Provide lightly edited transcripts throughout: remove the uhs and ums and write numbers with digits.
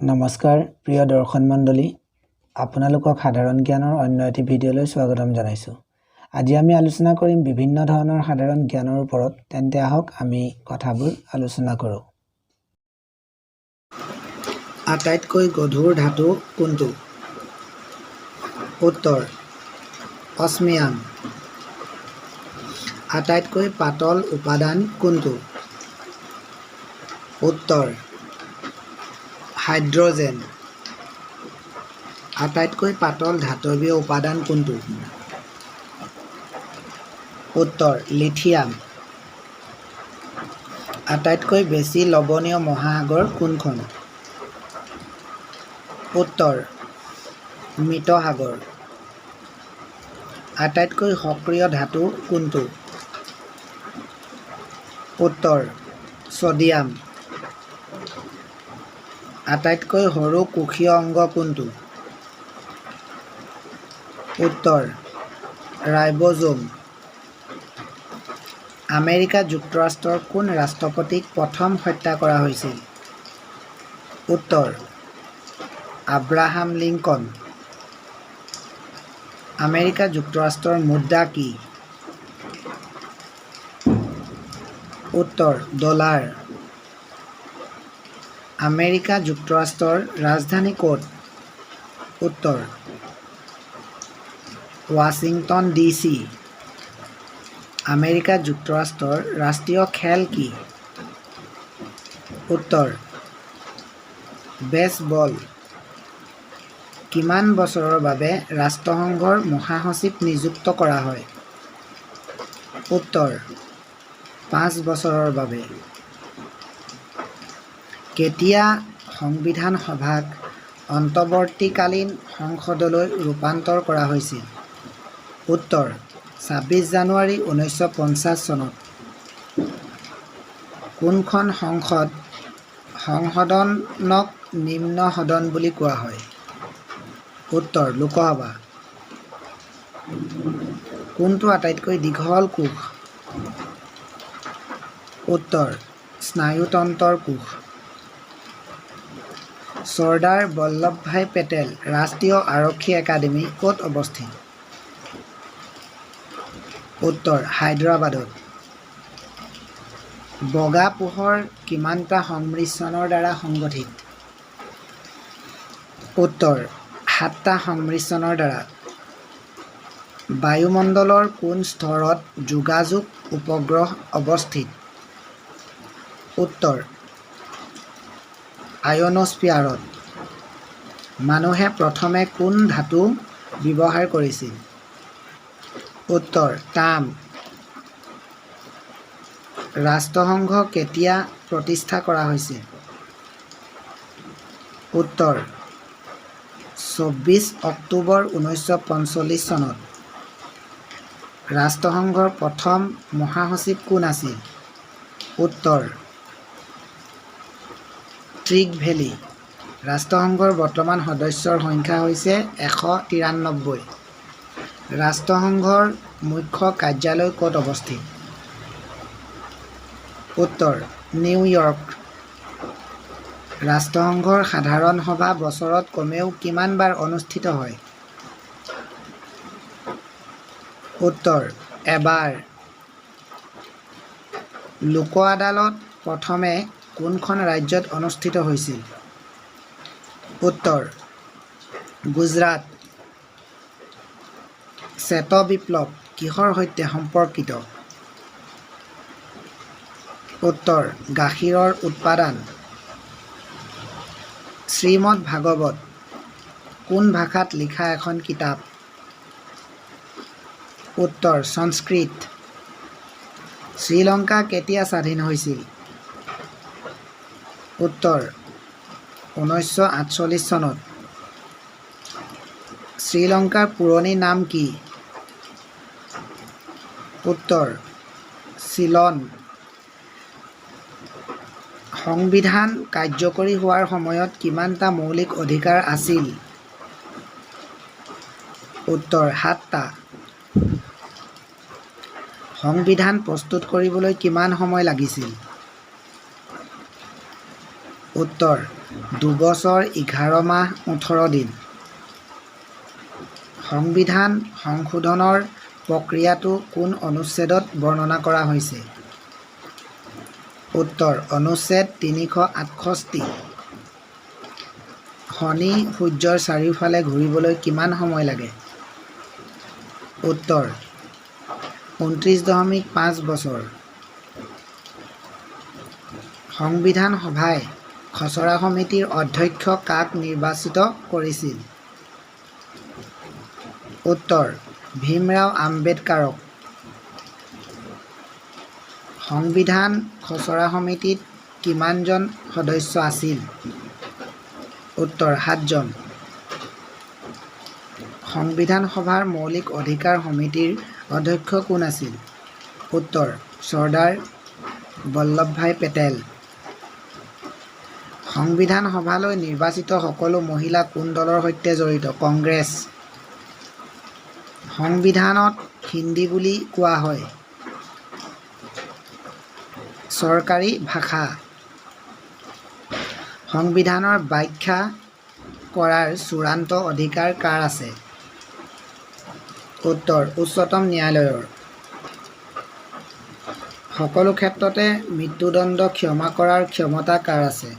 নমস্কাৰ প্ৰিয় দৰ্শক মণ্ডলী, আপোনালোকক সাধাৰণ জ্ঞানৰ অন্য এটি ভিডিঅ'লৈ স্বাগতম জনাইছোঁ। আজি আমি আলোচনা কৰিম বিভিন্ন ধৰণৰ সাধাৰণ জ্ঞানৰ ওপৰত। তেন্তে আহক, আমি কথাবোৰ আলোচনা কৰোঁ। আটাইতকৈ গধুৰ ধাতু কোনটো? উত্তৰ অছমিয়াম। আটাইতকৈ পাতল উপাদান কোনটো? উত্তৰ হাইড্ৰজেন। আটাইতকৈ পাতল ধাতৱীয় উপাদান কোনটো? উত্তৰ লিথিয়াম। আটাইতকৈ বেছি লৱণীয় মহাসাগৰ কোনখন? উত্তৰ মৃত সাগৰ। আটাইতকৈ সক্ৰিয় ধাতু কোনটো? উত্তৰ ছডিয়াম। আটাইতকৈ সৰু কোষীয় অংগ কোনটো? উত্তৰ ৰাইব'জ'ম। আমেৰিকা যুক্তৰাষ্ট্ৰৰ কোন ৰাষ্ট্ৰপতিক প্ৰথম হত্যা কৰা হৈছিল? উত্তৰ আব্ৰাহাম লিংকন। আমেৰিকা যুক্তৰাষ্ট্ৰৰ মুদ্ৰা কি? উত্তৰ ডলাৰ। আমেৰিকা যুক্তৰাষ্ট্ৰৰ ৰাজধানী ক'ত? উত্তৰ ৱাশ্বিংটন ডি চি। আমেৰিকা যুক্তৰাষ্ট্ৰৰ ৰাষ্ট্ৰীয় খেল কি? উত্তৰ বেছবল। কিমান বছৰৰ বাবে ৰাষ্ট্ৰসংঘৰ মহাসচিব নিযুক্ত কৰা হয়? উত্তৰ 5 বছৰৰ বাবে। কেতিয়া সংবিধান সভাক অন্তৱৰ্তীকালীন সংসদলৈ ৰূপান্তৰ কৰা হৈছিল? উত্তৰ 26 জানুৱাৰী 1950 চনত। কোনখন সংসদনক নিম্ন সদন বুলি কোৱা হয়? উত্তৰ লোকসভা। কোনটো আটাইতকৈ দীঘল কোষ? উত্তৰ স্নায়ুতন্ত্ৰৰ কোষ। চৰ্দাৰ বল্লভভাই পেটেল ৰাষ্ট্ৰীয় আৰক্ষী একাডেমী ক'ত অৱস্থিত? উত্তৰ হায়দৰাবাদত। বগা পোহৰ কিমানটা সংমিশ্ৰণৰ দ্বাৰা সংগঠিত? উত্তৰ সাতটা সংমিশ্ৰণৰ দ্বাৰা। বায়ুমণ্ডলৰ কোন স্তৰত যোগাযোগ উপগ্ৰহ অৱস্থিত? উত্তৰ আয়ন'স্ফিয়াৰত। মানুহে প্ৰথমে কোন ধাতু ব্যৱহাৰ কৰিছিল? উত্তৰ তাম। ৰাষ্ট্ৰসংঘ কেতিয়া প্ৰতিষ্ঠা কৰা হৈছিল? উত্তৰ 26 অক্টোবৰ 1945 চনত। ৰাষ্ট্ৰসংঘৰ প্ৰথম মহাসচিব কোন আছিল? উত্তৰ ট্ৰিগভে লি। ৰাষ্ট্ৰসংঘৰ বৰ্তমান সদস্যৰ সংখ্যা হৈছে 193। ৰাষ্ট্ৰসংঘৰ মুখ্য কাৰ্যালয় ক'ত অৱস্থিত? উত্তৰ নিউয়ৰ্ক। ৰাষ্ট্ৰসংঘৰ সাধাৰণ সভা বছৰত কমেও কিমানবাৰ অনুষ্ঠিত হয়? উত্তৰ এবাৰ। লোক আদালত প্ৰথমে কোনখন ৰাজ্যত অনুষ্ঠিত হৈছিল? উত্তৰ গুজৰাট। শ্বেত বিপ্লৱ কিহৰ সৈতে সম্পৰ্কিত? উত্তৰ গাখীৰৰ উৎপাদন। শ্ৰীমদ্ভাগৱত কোন ভাষাত লিখা এখন কিতাপ? উত্তৰ সংস্কৃত। শ্ৰীলংকা কেতিয়া স্বাধীন হৈছিল? উত্তৰ 1948 চনত। শ্ৰীলংকাৰ পুৰণি নাম কি? উত্তৰ চিলন। সংবিধান কাৰ্যকৰী হোৱাৰ সময়ত কিমানটা মৌলিক অধিকাৰ আছিল? উত্তৰ সাতটা। সংবিধান প্ৰস্তুত কৰিবলৈ কিমান সময় লাগিছিল? উত্তৰ, 2 বছৰ 11 মাহ 18 দিন। সংবিধান সংশোধনৰ প্ৰক্ৰিয়াটো কোন অনুচ্ছেদত বৰ্ণনা কৰা হৈছে? উত্তৰ, অনুচ্ছেদ 368। শনি সূৰ্যৰ চাৰিওফালে ঘূৰিবলৈ কিমান সময় লাগে? উত্তৰ, 29.5 বছৰ। সংবিধান সভাই খচৰা সমিতিৰ অধ্যক্ষ কাক নিৰ্বাচিত কৰিছিল? উত্তৰ, ভীমৰাও আম্বেদকাৰক। সংবিধান খচৰা সমিতিত কিমানজন সদস্য আছিল? উত্তৰ, সাতজন। সংবিধান সভাৰ মৌলিক অধিকাৰ সমিতিৰ অধ্যক্ষ কোন আছিল? উত্তৰ, চৰ্দাৰ বল্লভভাই পেটেল। সংবিধান সভালৈ নিৰ্বাচিত সকলো মহিলা কোন দলৰ সৈতে জড়িত? কংগ্ৰেছ। সংবিধানত হিন্দী বুলি কোৱা হয় চৰকাৰী ভাষা। সংবিধানৰ ব্যাখ্যা কৰাৰ চূড়ান্ত অধিকাৰ কাৰ আছে? উত্তৰ, উচ্চতম ন্যায়ালয়ৰ। সকলো ক্ষেত্ৰতে মৃত্যুদণ্ড ক্ষমা কৰাৰ ক্ষমতা কাৰ আছে?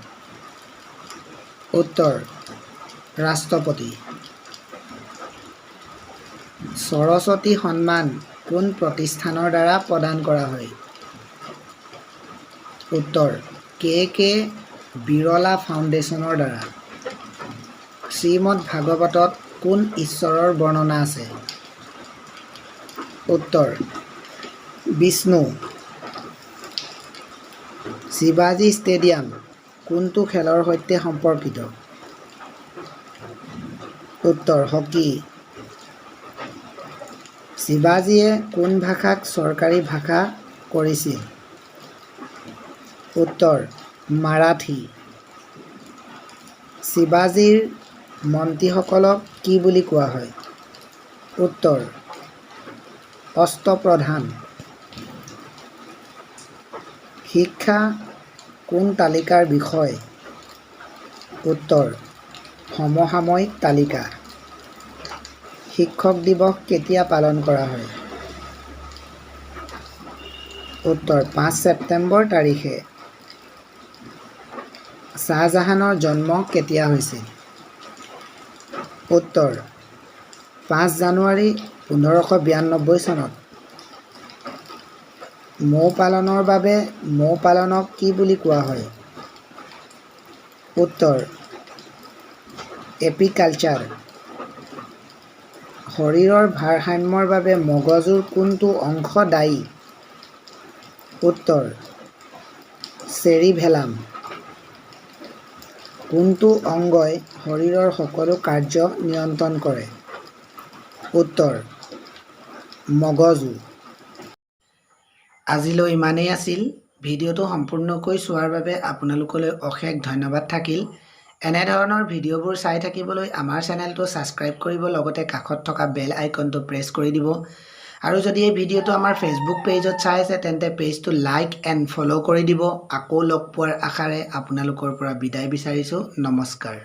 উত্তৰ, ৰাষ্ট্ৰপতি। সৰস্বতী সন্মান কোন প্ৰতিষ্ঠানৰ দ্বাৰা প্ৰদান কৰা হয়? উত্তৰ, কে কে বিৰলা ফাউণ্ডেশ্যনৰ দ্বাৰা। শ্ৰীমদ্ভাগৱতত কোন ঈশ্বৰৰ বৰ্ণনা আছে? উত্তৰ, বিষ্ণু। শিৱাজী ষ্টেডিয়াম কোনটো খেলৰ সৈতে সম্পৰ্কিত? উত্তৰ, হকী। শিৱাজীয়ে কোন ভাষাক চৰকাৰী ভাষা কৰিছিল? উত্তৰ, মাৰাঠী। শিৱাজীৰ মন্ত্ৰীসকলক কি বুলি কোৱা হয়? উত্তৰ, অষ্টপ্ৰধান। শিক্ষা কোন তালিকাৰ বিষয়? উত্তৰ, সমসাময়িক তালিকা। শিক্ষক দিৱস কেতিয়া পালন কৰা হয়? উত্তৰ, 5 ছেপ্টেম্বৰ তাৰিখে। শ্বাহজাহানৰ জন্ম কেতিয়া হৈছিল? উত্তৰ, 5 জানুৱাৰী 1592 চনত। মৌ পালনৰ বাবে মৌ পালনক কি বুলি কোৱা হয়? উত্তৰ, এপিকালচাৰ। শৰীৰৰ ভাৰসাম্যৰ বাবে মগজুৰ কোনটো অংশ দায়ী? উত্তৰ, চেৰিভেলাম। কোনটো অংগই শৰীৰৰ সকলো কাৰ্য নিয়ন্ত্ৰণ কৰে? উত্তৰ, মগজু। আজিলৈ ইমানেই আছিল। ভিডিঅ'টো সম্পূৰ্ণকৈ চোৱাৰ বাবে আপোনালোকলৈ অশেষ ধন্যবাদ থাকিল। এনেধৰণৰ ভিডিঅ'বোৰ চাই থাকিবলৈ আমাৰ চেনেলটো ছাবস্ক্ৰাইব কৰিব, লগতে কাষত থকা বেল আইকনটো প্ৰেছ কৰি দিব। আৰু যদি এই ভিডিঅ'টো আমাৰ ফেচবুক পেজত চাই আছে, তেন্তে পেজটো লাইক এণ্ড ফ'ল' কৰি দিব। আকৌ লগ পোৱাৰ আশাৰে আপোনালোকৰ পৰা বিদায় বিচাৰিছোঁ। নমস্কাৰ।